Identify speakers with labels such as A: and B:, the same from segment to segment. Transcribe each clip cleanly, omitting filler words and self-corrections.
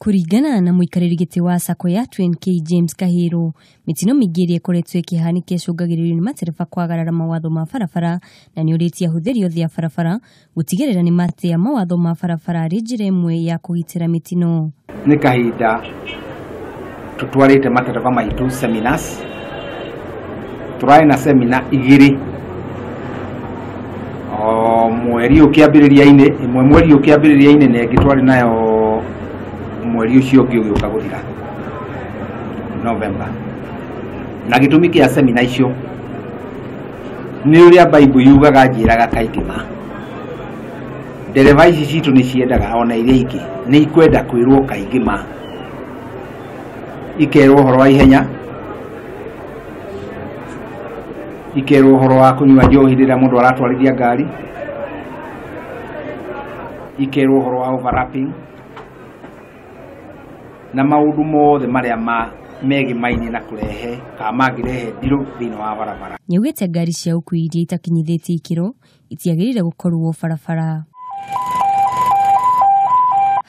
A: Kũringana na mũikarĩri gĩtĩ wa sacco ya 2NK James Kahiru, mĩtino mĩingĩ ĩrĩa ĩkoretwo ĩkĩhanĩka ĩcũngagĩrĩrio nĩ matereba kwagarara mawatho ma barabara, na nĩũrĩtie ahũthĩri othe a barabara gũtigĩrĩra nĩ matĩa mawatho ma barabara arĩ njĩra ĩmwe ya kũgitĩra mĩtino.
B: Nĩ kahinda tũtwarĩte matereba maitũ seminars, tũrarĩ na seminar igĩrĩ o mweri ũkĩambĩrĩria-inĩ, ĩmwe mweri ũkĩambĩrĩria-inĩ na ĩngĩ twarĩ nayo mweri ũcio ũngĩ ũgĩũka gũthira November. Na gĩtũmi kĩa seminar icio nĩ ũrĩa Bible yugaga, njĩraga kaingĩ ma ndereba ici citũ nĩ ciendaga ona iria ingĩ nĩ ikwenda kwĩrwo kaingĩ ma, ikerwo ũhoro wa ihenya, ikerwo ũhoro wa kũnyua njohi rĩrĩa mũndũ aratwarithia ngari, ikerwo ũhoro wa overlapping na maũndũ mothe marĩa megĩmaine na kũrehe kana mangĩrehe ndirũ thĩinĩ wa barabara.
A: Nĩaugĩte ngari cia ũkuui iria itakinyithĩtie ikĩro itiagĩrĩire gũkorwo barabara.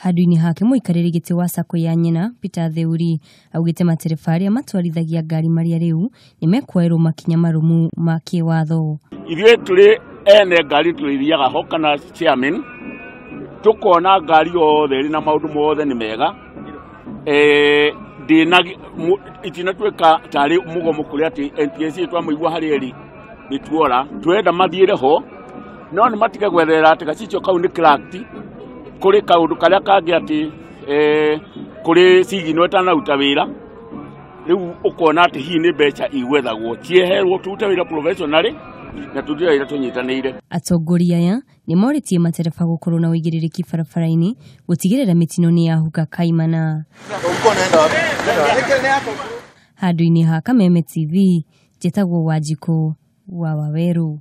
A: Handũ-inĩ hake mũikarĩri gĩtĩ wa sacco ya Nyina Peter Theuri augĩte matereba arĩa matwarithagia ngari marĩa rĩu nĩmekuoerwo makinya marũmu ma kĩwatho.
C: Ithuĩ tũrĩ ene ngari tũrĩthiaga ho kana chairman tũkona ngari yothe ĩrĩ na maũndũ mothe nĩ mega, ndĩna itinatuĩka tarĩ mũgomo kũrĩa atĩ NTSA twamũigua harĩa ĩrĩ nĩ tuora twenda mathiĩre ho, no nĩ matige gwetherera atĩ gacicio kau nĩ cracked. Kũrĩ kaũndũ karĩa kangĩ atĩ kũrĩ signal ĩtanaruta wĩra, rĩu ũkona atĩ hihi nĩ mbeca igwethagwo, cieherwo tũrute wĩra professionally na tũrute wĩra tũnyitanĩire.
A: Atongoria aya nĩ morĩtie matereba gũkorwo na ũigĩrĩrĩki barabara-inĩ gũtigĩrĩra mĩtino nĩ yahuka kaimana. Handũ-inĩ ha Kameme TV, njĩtagwo Wanjikũ wa Waweru.